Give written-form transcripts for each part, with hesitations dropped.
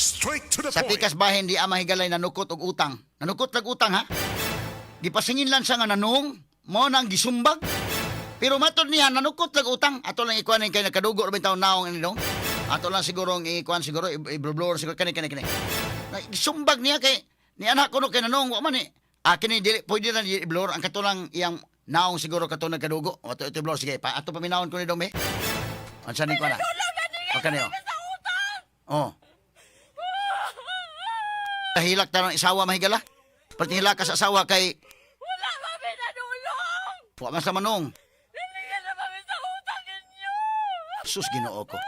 Straight to the Sa point. pikas bahin di ama higalay nanukot og utang. Nanukot lag utang ha. Gipasingin lang siya nga nanong, mo nang gisumbag. Pero matod niya nanukot lag utang. Ato lang ikuan kay nakadugo ra bitaw naong ini dong. Ato lang siguro ang ikuan siguro i-blur siguro kani kani kani. Na, gisumbag niya kay ni anak ko no kay nanong wa man ni. Ah, kini dili pwede na i-blur ang katulang iyang naong siguro kato nagkadugo. O ato ito blur sige pa ato paminawon ko ni dong be. Unsa ni kuan? O kani oh. Oh. Hilak tanong isawa mahigala. Pati hilak ka sa asawa kay Wala kami nanulong! wa man sa manong. Naningil na kami sa utang ninyo! Sus, Ginoo ko.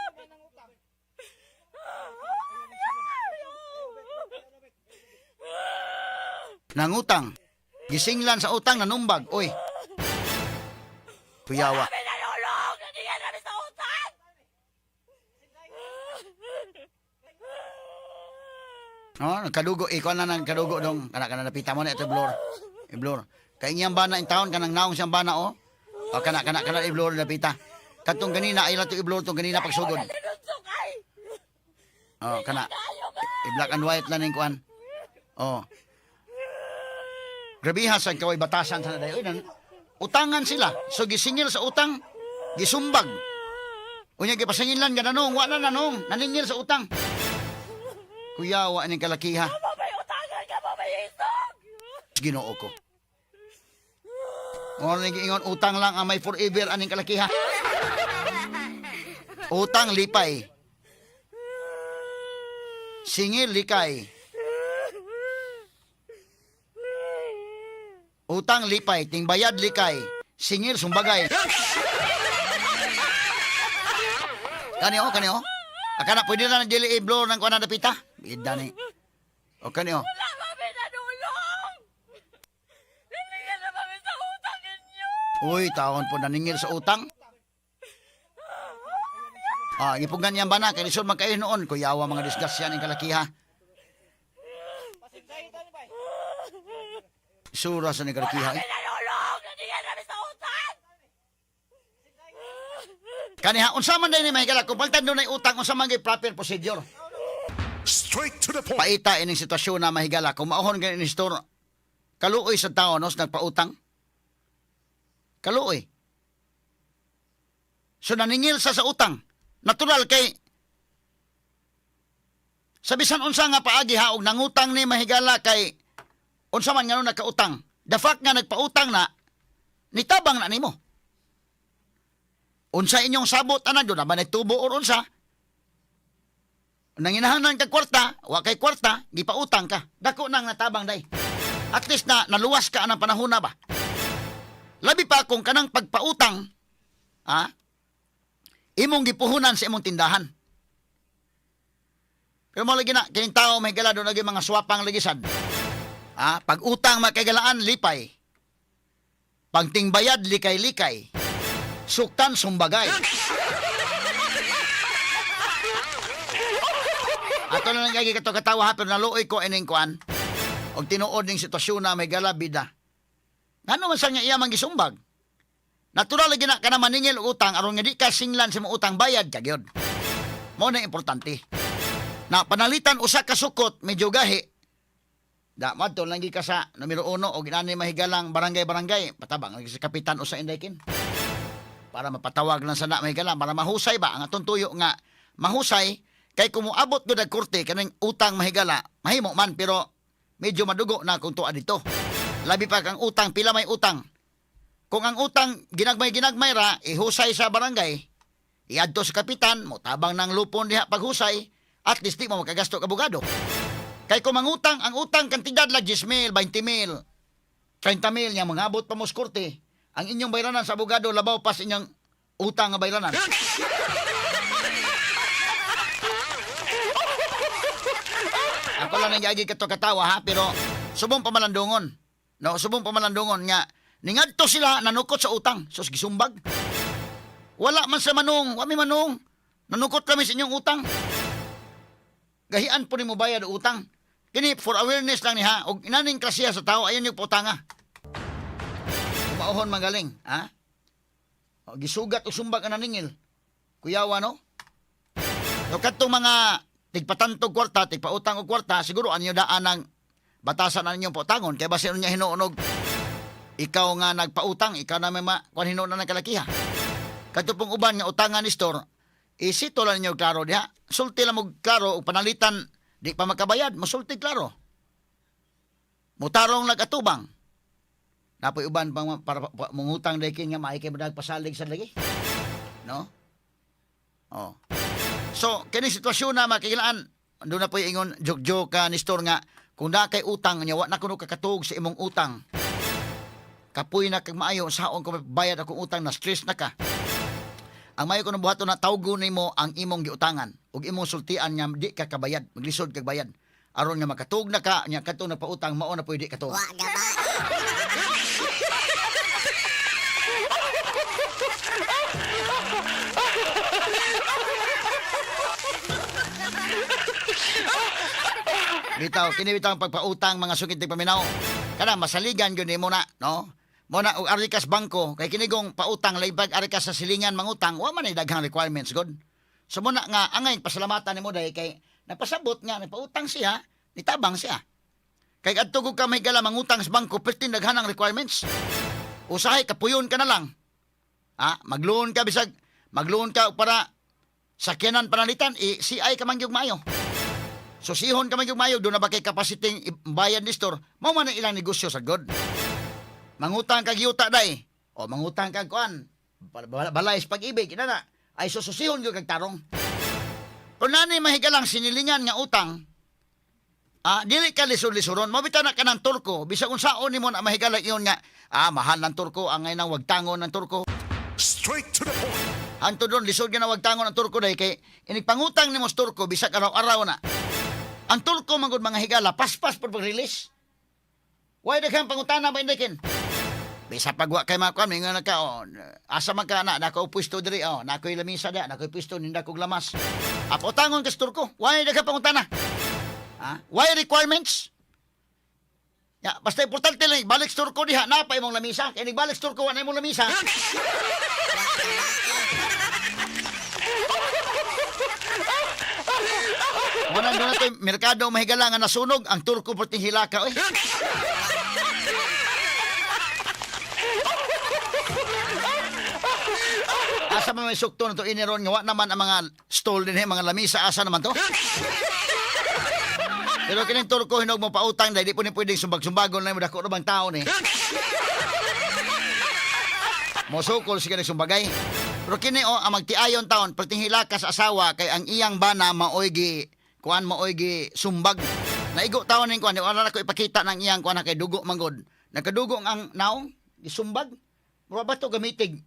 Nangutang. Gisinglan sa utang nanumbag. Oy. Kuyawa. Kami nanulong! Naningil kami sa utang! No, nagkadugo ikaw na nang kadugo dong. Kana kana napita mo na ito blur. I-blur. Kay iyang bana in town kanang naong siyang bana oh. O kana kana kana i-blur napita. Katong ganina ay lato i-blur tong ganina pagsugod. Tinutsukay! Oh, kana. I-black and white lang ning kuan. Oh. Grabiha sa kaway batasan sa naday. Uy, utangan sila. So gisingil sa utang, gisumbag. Unya gipasingil lang gananong, wa na nanong, naningil sa utang. Kuya, wa ning kalakiha. Mabay utangan ka, mabay isog! Ginoo ko. Mo ning giingon utang lang ang may forever aning kalakiha. Utang lipay. Singil likay. Utang lipay, tingbayad likay. Singil sumbagay. Kani oh, kani oh. Akana pwede na dili i-blow ng kuan na dapita. Bida ni. O kani oh. Wala kami nanulong! Naningil na kami sa utang ninyo! Uy, taon po naningil sa utang. Ah, gipugan niyang bana kay lisod man kayo noon kuyawa mga disgrasya ning kalakiha. Sura sa ning kalakiha. Eh. Kami nanulong! Naningil kami sa utang! Kaniha unsa man day ni mahigala kung palitan dunay utang unsa man gyud proper procedure. Straight to the point. Paita ining sitwasyon na mahigala kung maohon gani ni store kaluoy sa tao no sa nagpautang. Kaluoy. So naningil sa utang. Natural kay sa bisan unsa nga paagi ha og nangutang ni mahigala kay unsa man ngano nagkautang. The fact nga nagpautang na nitabang na nimo. Unsa inyong sabot ana do na ba nagtubo or unsa? Nanginahanglan kag kwarta, wa kay kwarta, gipautang ka. Dako nang natabang day. At least na naluwas ka anang panahon na ba. Labi pa kung kanang pagpautang, ha? Imong gipuhunan sa imong tindahan. Pero mo lagi na, kining tao may gala doon lagi mga swapang lagisad. Ha? Pag utang makaigalaan, lipay. Pagtingbayad, likay-likay. Suktan, sumbagay. Ato na lang kay kato katawa ha, pero naluoy ko ining kuan. Og tinuod ning sitwasyon na may gala bida. Ngano man sa nga iya man gisumbag? Natural lagi na ka na maningil og utang aron nga di ka singlan sa imong utang bayad ka gyud. Mao na importante. Na panalitan usa ka sukot medyo gahi. Da madto lang gi ka sa numero 1 og inani mahigalang barangay-barangay patabang lagi sa kapitan usa indaykin. Para mapatawag lang sana mahigala para mahusay ba ang atong tuyo nga mahusay kay kung moabot gyud ang korte kaning utang mahigala mahimo man pero medyo madugo na kung tuwa dito. Labi pa kang utang pila may utang. Kung ang utang ginagmay-ginagmay ra ihusay sa barangay iadto sa kapitan motabang ng lupon diha paghusay at least di mo makagasto og abogado. Kay kung mangutang ang utang kantidad lang 10 mil, 20 mil, 30 mil nya mangabot pa mo sa korte. Ang inyong bayranan sa abogado labaw pa sa inyong utang nga bayranan. Ako lang nang giagi kato katawa ha, pero subong pamalandungon. No, subong pamalandungon nga ningadto sila nanukot sa utang. Sus gisumbag. Wala man sa manong, wa mi manong. Nanukot kami sa inyong utang. Gahian po nimo bayad og utang. Kini for awareness lang ni ha, og inaning klasiya sa tao ayon yung putanga. Kumauhon magaling, ha? O, gisugat o sumbag ang naningil. Kuyawa no? So kadtong mga Tigpatantog kwarta, tigpautang og kwarta, siguro anyo daan ang batasan na ninyong pautangon kay basin niya hinuonog ikaw nga nagpautang, ikaw na may kuan hinuon na ng kalakiha. Kadto pong uban nga utangan ni store, isito lang ninyo klaro diha. Sulti lang mo klaro og panalitan di pa makabayad, mosulti klaro. Mutarong nagatubang. Napoy uban pang para mungutang daykin nga maay kay madag pasalig sa lagi. No? Oh. So, kini sitwasyon na makikilaan, doon na po ingon joke-joke ka ni store nga kung na kay utang niya wa na kuno kakatuog sa imong utang. Kapoy na kag maayo saon ko bayad akong utang, na stress na ka. Ang mayo kuno buhaton na tawgon nimo ang imong giutangan ug imong sultian nga di ka kabayad, maglisod kag bayad. Aron nga makatuog na ka nya kadto nagpautang mao na pwede katuog. Wa gaba. Bitaw, kini bitaw ang pagpautang, mga sukit ng paminaw. Kana masaligan gyud nimo na, no? Mo na og ari kas bangko kay kini gong pautang laybag ari ka sa silingan mangutang, wa man ay daghang requirements god. So mo na nga angay pasalamatan nimo dahil kay nagpasabot nga nagpautang siya, nitabang siya. Kay adto kog ka may gala mangutang sa bangko, perti daghan ang requirements. Usahay kapuyon ka na lang. Ah, magloon ka bisag magloon ka para sakyanan panalitan, i CI ka man gyud maayo. So sihon ka man gyud maayo, doon na ba kay capacity bayad ni store, mao man ang ilang negosyo sa god. Mangutang kag yuta day. O mangutang kag kuan, balay sa pag-ibig, ina na. Ay sususihon gyud kag tarong. Kung nani mahigalang sinilingan nga utang, dili ka lisod-lisuron. Mabita na ka ng Turko. Bisag unsaon nimo na mahigala iyon nga, mahal ng Turko, ang ngay nang wagtangon ng Turko. Straight to the point. Hanto doon, lisod nga na wagtangon ang Turko dahil kay inigpangutang nimo sa Turko, bisag araw-araw na. Ang Turko manggod mga higala, paspas por pag-release. Why daghang pangutana ba indikin? Bisa pagwa kay mga kuan, mingon na ka, oh, asa man ka na, nako pwesto diri, oh, nakoy lamisa dia, nakoy pwesto, ninda kog lamas. Apotangon ka sa Turko, why daghang pangutana? Ha? Why requirements? Ya, basta importante lang, balik sa Turko diha, napa imong lamisa. Kaya nagbalik sa Turko, wala imong lamisa. Wala na ito, merkado mahigala nga nasunog, ang Turko perting hilaka, oy. Asa man may sukto na to iniron nga wa naman ang mga stall din mga lamisa, asa naman to? Pero kining Turko hinog mo pautang dahil di po ni pwedeng sumbag-sumbagon na mo dako ra bang tao ni. Mosukol sige sumbagay. Pero kini oh, ang magtiayon taon perting hilaka sa asawa kay ang iyang bana maoy gi kuan maoy gi sumbag. Naigo taon ning kuan, wala na ko ipakita ng iyang kuan kay dugo manggod. Nakadugo ang naong gisumbag. Mura ba to gamitig?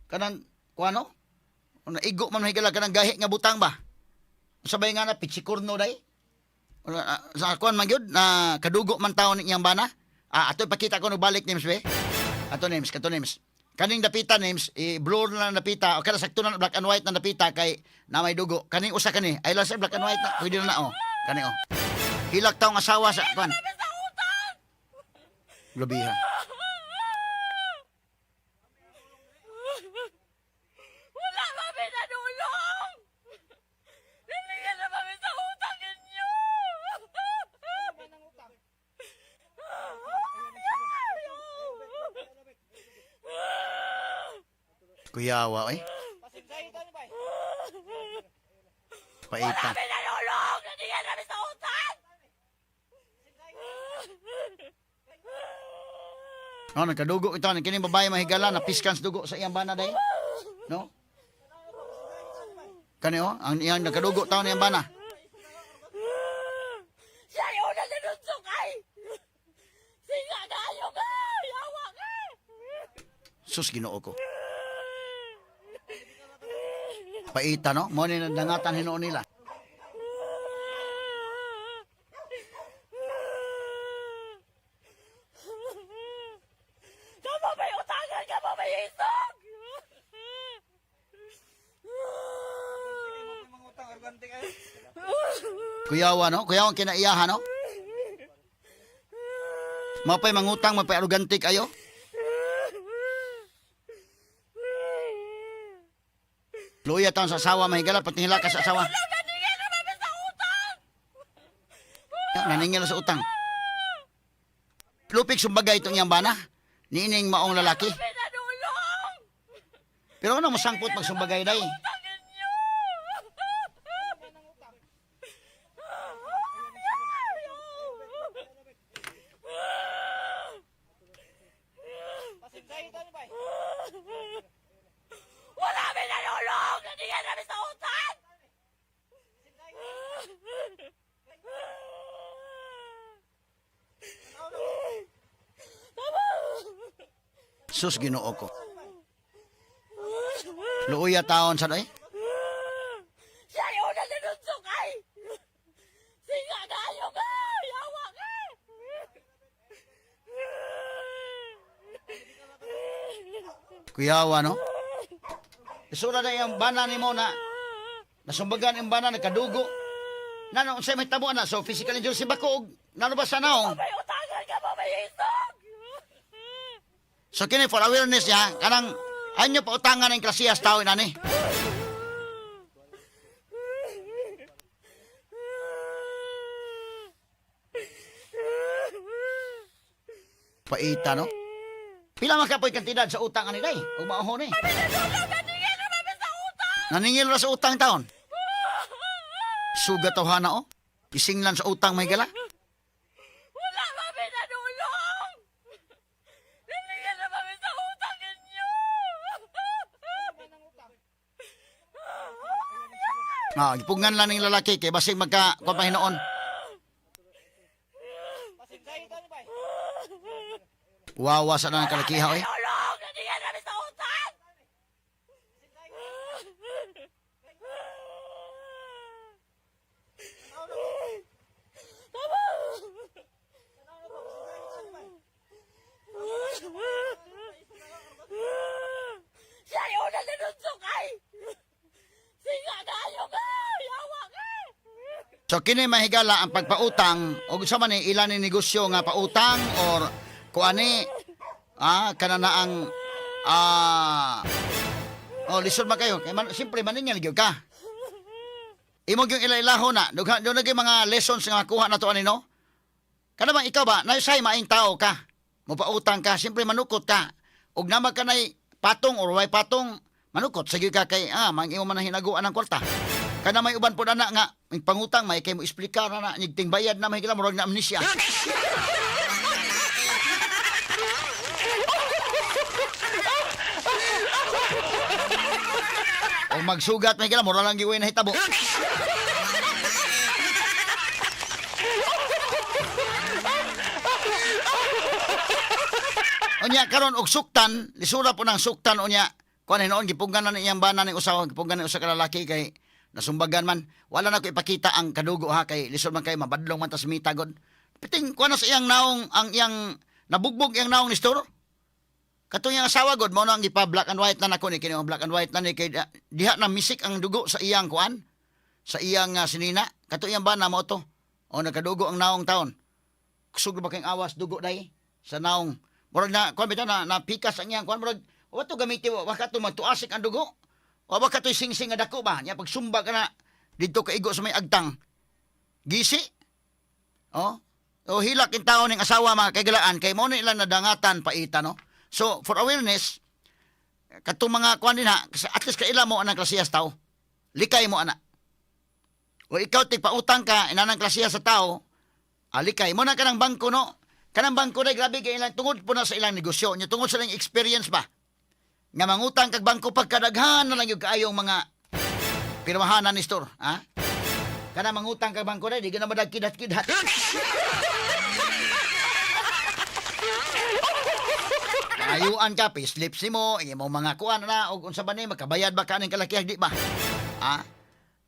Kanang kuan no? Naigo man higala kanang gahi nga butang ba? Sabay nga na pitsikurno day. Sa kuan man gyud na kadugo man taon iyang bana. Ah, ato ipakita ko no balik names be. Ato names, kato names. Kaning dapita names, i-blur na lang dapita. O kada sakto na black and white na dapita kay na may dugo. Kaning usa kani, ay lang sa black and white na. Pwede na na oh. Kani oh. Hilak taong asawa sa kuan. Sa utang! Grabiha. Wala kami nanulong! Nalingan na kami sa utang ninyo! Kuyawa oy. Paita. Kami nanulong! Nalingan kami sa utang! No, nagkadugo ito. Kini babae mahigala na piskan sa dugo sa iyang bana day. No? Kani oh, ang iyang nagkadugo taon iyang bana. Siya yung una nanunsok ay! Singa kayo ka! Yawa ka! Sus, Ginoo ko. Paita, no? Mo ni nandangatan hinuon nila. Kamo may utangan! Kamo may isog! Kuyawa, no? Kuyawa ang kinaiyahan, no? Mapay mangutang, mapay arugante kayo. Luya taon sa asawa, mahigala, pati hila ka sa asawa. Naningan na kami sa utang! Naningil sa utang. Lupig sumbagay itong iyang bana. Niining maong lalaki. Pinanulong! Pero ano masangpot magsumbagay day? Utang ninyo! Wala kami nanulong! Naningil kami sa utang! Sus, Ginoo ko. Luuya taon sa day. Siya yung una nanunsok ay! Singa kayo ka! Yawa ka! Kuyawa, no? Isura na yung bana ni mo na nasumbagan yung bana, nagkadugo. Nano, unsay may tabo na. So, physical injury si Bako, og nano ba sa naong? May utangan ka ba? May isog! So, kini for awareness niya, kanang anyo pa utangan ng klasiyas tao nani. Paita, no? Pila man kapoy kantidad sa utang ani day? Ug maoho ni. Pinanulong! Naningil na kami sa utang! Naningil ra sa utang taon. Sugat tawhana oh. Isinglan sa utang may gala. Wala kami nanulong! Naningil na kami sa utang ninyo! Ah, gipugngan lang ning lalaki kay basig magka kuan pa hinuon. Wawa sa nang kalakiha oy. Nanulong! Naningil kami sa utang! Siya yung una nanunsok ay! Singa kayo ka! Yawa ka! So kini mahigala ang pagpautang og sa man ni ilan ni negosyo nga pautang or kuani kana na ang oh, lisod man kayo kay man, siyempre maningil gyud ka. Imo gyud ila-ilahon na dughan doon na gyud mga lessons nga makuha nato ani, no. Kana bang ikaw ba naysay maing tao ka. Mopautang ka, siyempre manukot ka. Og nama ka nay patong or way patong, manukot sige ka kay mang imo man ang hinaguan ang kwarta. Kana may uban po na nga may pangutang may kay mo explicar na na nyigting bayad na may kila murag na amnesia. O magsugat may kila mura lang giway na hitabo. Unya karon og suktan, lisura po ng suktan unya. Kuan hinuon gipunggan na ni iyang bana ning usawa, gipunggan ni usa ka lalaki kay nasumbagan man. Wala na ko ipakita ang kadugo ha kay lisod man kay mabadlong man tas mita god. Piting kuan na sa iyang naong ang iyang nabugbog iyang naong ni store. Katong iyang asawa god mao na ang gipa black and white na nako ni kini ang black and white na ni kay diha na misik ang dugo sa iyang kuan sa iyang sinina. Katong iyang bana mao to. O nagkadugo ang naong taon. Kusog ba kayong awas dugo day sa naong. Murag na kuan bitaw na napikas ang iyang kuan murag wa to gamiti wa ka to magtuasik ang dugo. Wa ba ka to singsing nga dako ba? Nya pagsumba ka na didto ka igo sa may agtang. Gisi. Oh. O hilak in taon ning asawa mga kaigalaan kay mo na ilang nadangatan paita, no. So for awareness katong mga kuan din ha, at least kaila mo anang klasiyas tao. Likay mo ana. O ikaw tigpautang ka inanang klasiya sa tao, alikay mo na kanang bangko, no. Kanang bangko na grabe kay ilang tungod po na sa ilang negosyo, nya tungod sa ilang experience ba. Nga mangutang kag bangko pagkadaghan na lang yung kaayong mga pirmahanan ni store, ha? Kana mangutang kag bangko na di ka na madagkidat-kidat. Ayuan ka, payslip si mo, imong mga kuan na, og unsa ba ni, makabayad ba ka ning kalakihag, di ba? Ha?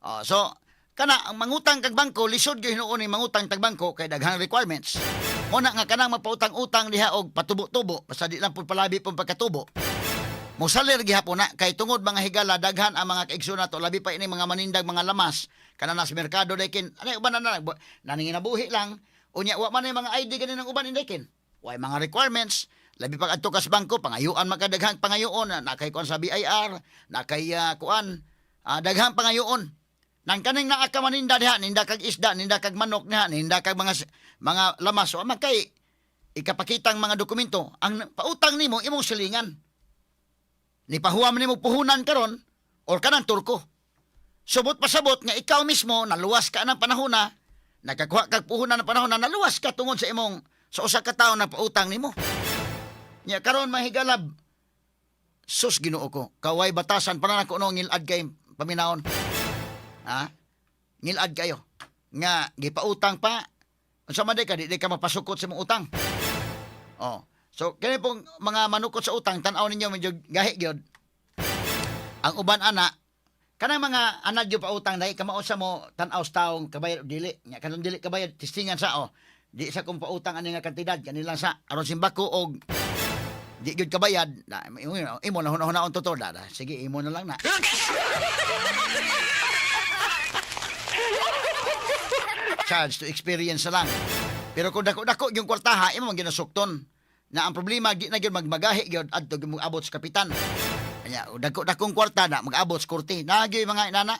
Oh, so, kana, ang mangutang kag bangko, lisod gyud hinuon ni mangutang tag bangko kay daghang requirements. Muna nga kanang mapautang-utang diha og patubo-tubo, basta di lang pud palabi pong pagkatubo. Mosalir gihapon na kay tungod mga higala daghan ang mga kaigsoon nato labi pa ini mga manindag mga lamas kana nas merkado daykin ano uban na na naninginabuhi lang unya wa man ay mga ID ganin ang uban indekin way mga requirements labi pag adto ka sa bangko pangayuan makadaghang pangayoon na nakay kuan sa BIR nakay kuan daghang pangayoon. Nang kaning naa ka maninda diha, ninda kag isda, ninda kag manok diha, ninda kag mga lamas, wa man kay ikapakitang mga dokumento, ang pautang nimo imong silingan. Ni pahuwa man nimo puhunan karon or kanang turko. Subot pasabot nga ikaw mismo naluwas ka ng panahon na nakakuha kag puhunan ng panahon na naluwas ka tungod sa imong sa usa ka tawo na pautang nimo. Nya karon, mahigalab, sus, Ginoo ko, kaway batasan pa na nako no, ngilad kay paminawon. Ha? Ngilad kayo. Nga gipautang pa, unsa man di ka, di ka mapasukot sa imong utang. Oh. So kini pong mga manukot sa utang, tan-aw ninyo, medyo gahi gyud. Ang uban ana, kanang mga anad yung pautang dai kamao sa mo tan-aw sa taong kabayad o dili. Nya kanang dili kabayad, testingan sa, oh. Di sa kung pautang ani nga kantidad kanila sa aron simbako og di gyud kabayad na imo, imo na hunahuna totoo da, da. Sige, imo na lang na. Charge to experience na lang. Pero kung dako-dako yung kwartaha, imo man ginasukton. Na ang problema, di na gyud magmagahi gyud adto gyud moabot sa kapitan. Kanya, dako-dakong kwarta na mag-abot sa korte. Na gyud mga inana.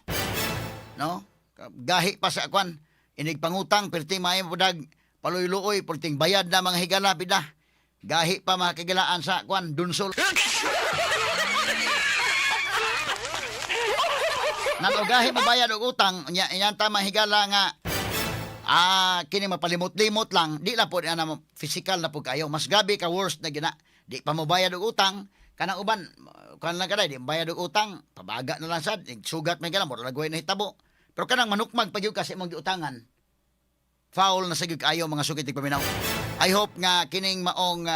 No? Gahi pa sa kwan. Inig pangutang, perti maayo pudag paluy-luoy, perting bayad na, mga higala bida. Gahi pa mga kagilaan sa kwan, dunsol. Nan gahi mabayad og utang, nya iyan ta higala nga kini mapalimot-limot lang, di lang po na physical na po kayo. Mas grabe ka worst na gina. Di pa mo bayad og utang, kanang uban, kan lang kaday, di bayad og utang, pabaga na lang sad, sugat may gala, mura lagway na hitabo. Pero kanang manukmag pag kasi mong giutangan, foul na sa gyud kaayo, mga sukit paminaw. I hope nga kining maong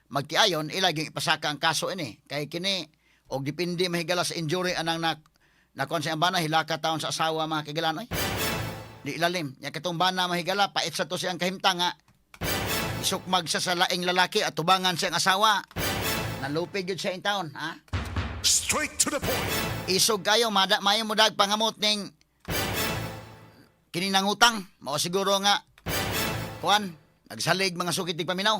magtiayon ila gyud ipasaka ang kaso ini kay kini og depende mahigala sa injury anang na nakuan sa bana, hilaka taon sa asawa, mga kagilan oy. Di ilalim. Nya katong bana, mahigala, pait sa to siyang kahimtang nga isukmag sa laing lalaki at tubangan siyang asawa. Nalupig gyud siya in taon, ha? Straight to the point. Isog kayo, mada, mayo mo dag pangamot ning kini nangutang. Mao siguro nga kuan, nagsalig, mga sukit paminaw.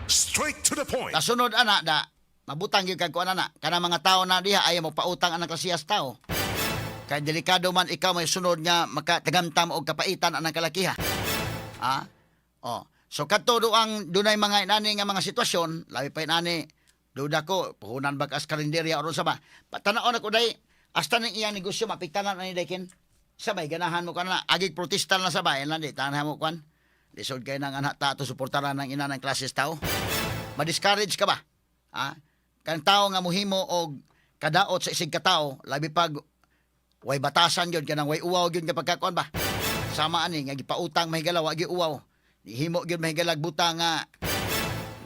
Straight to the point. Kasunod ana da, mabutang gyud kag kuan ana. Kana mga tao na diha ayaw mo pautang anang klasiyas tao. Kay delikado man ikaw may sunod nga makatagamtam og kapaitan anang kalakiha. Ha? Oh. So kadto do ang dunay mga inani nga mga sitwasyon, labi pa inani duda ko puhunan ba kas karinderya aron sa ba. Patanaon ako day hasta ning iyang negosyo mapiktanan ani daykin. Sabay ganahan mo kana agig protesta na sa bayan lang di tanahan mo kwan. Lisod kay nang anak ta ato suportaran ng ina ng klases tao. Ma-discourage ka ba? Ha? Kang tao nga muhimo og kadaot sa isig katao, labi pag way batasan gyud, kanang way uwaw gyud nga pagkakuan ba. Sama ani nga gipautang, mahigala, wa gyud uwaw. Himo gyud, mahigala, butang nga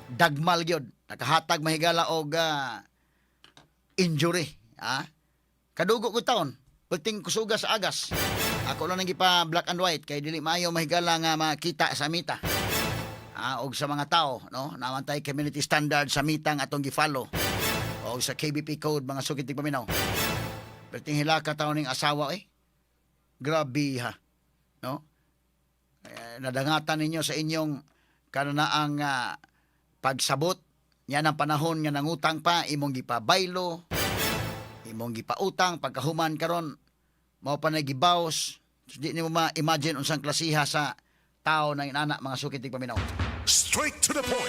dagmal gyud. Nakahatag, mahigala, og injury, ha? Kadugo ko taon, perting kusuga sa agas. Ako lang nang gipa black and white kay dili maayo, mahigala, nga makita sa mita. Ah, og sa mga tao, no? Naman tay community standard sa mitang atong gi-follow. O sa KBP code, mga sukit paminaw. Perting hilaka taon ning asawa eh. Grabe ha. No? Eh, nadangatan ninyo sa inyong kananaang pagsabot niya ng panahon nga nangutang pa, imong gipabaylo, imong gipautang, pagkahuman karon mao pa na gibaws. Di nimo ma-imagine unsang klasiha sa tao ng inana, mga sukit paminaw. Straight to the point.